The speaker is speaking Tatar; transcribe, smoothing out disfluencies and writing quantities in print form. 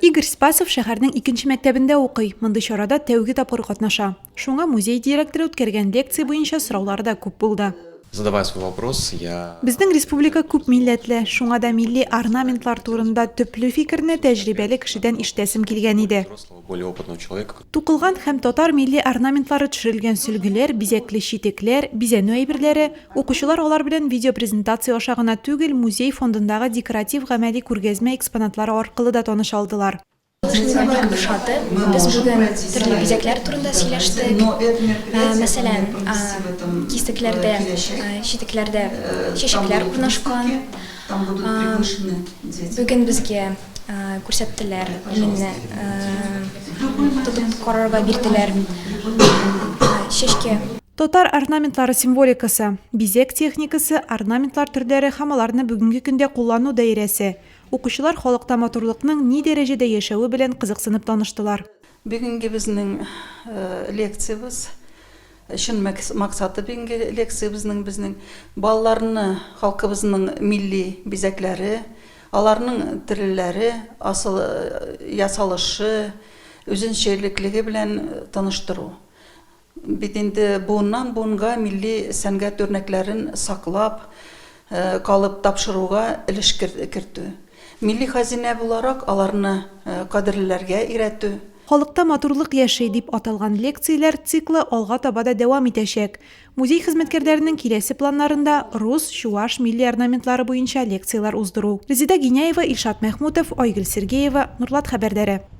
Игорь Спасов шәһәрнең икенче мәктәбендә укый, мондый чарада тәүге тапкыр катнаша. Шуңа музей директоры үткәргән лекция буенча сораулары да күп булды. Задавая свой вопрос, я. Безнең республика күп милләтле, шуңа да милли орнаментлар турында төпле фикерне тәҗрибәле кешедән ишетәсем килгән иде. Более опытного человека. Тукылган һәм татар милли орнаментлары төшерелгән сөлгеләр, бизәкле читекләр, бизәнү әйберләре, укучылар алар белән видеопрезентация аша гына түгел, музей фондындагы декоратив-гамәли күргәзмә экспонатлары аркылы да таныша алдылар. Миңа бик ошады. Без бүген төрле бизәкләр турында сөйләштек. Мәсәлән, кисекләрдә, читекләрдә чәчәкләр урнашкан. Бүген безгә күрсәттеләр, именно тотып карарга бирделәр чәчкә. Татар орнаментлары символикасы, бизәк техникасы, орнаментлар төрләре һәм аларны бүгенге көндә куллану даирәсе, Укучылар халыкта матурлыкның ни дәрәҗәдә яшәве белән кызыксынып таныштылар. Бүгенге безнең лекциябез, чын максаты бүгенге лекциябезнең безнең балаларны халкыбызның милли бизәкләре, аларның төрлеләре, асыл ясалышы, үзенчәлеклеге белән таныштыру. Бит инде буыннан буынга милли сәнгать үрнәкләрен саклап калып тапшыруга өлеш кертү. Милли хәзинә буларак аларны кадерлеләргә өйрәтү. Халыкта матурлык яши, дип аталган лекцияләр циклы алга таба да дәвам итәчәк. Музей хезмәткәрләренең киләсе планнарында рус, чуаш милли орнаментлары буенча лекцияләр уздыру. Резеда Гиняева, Илшат Мәхмүтов, Айгөл Сергеева, Нурлат хәбәрләре.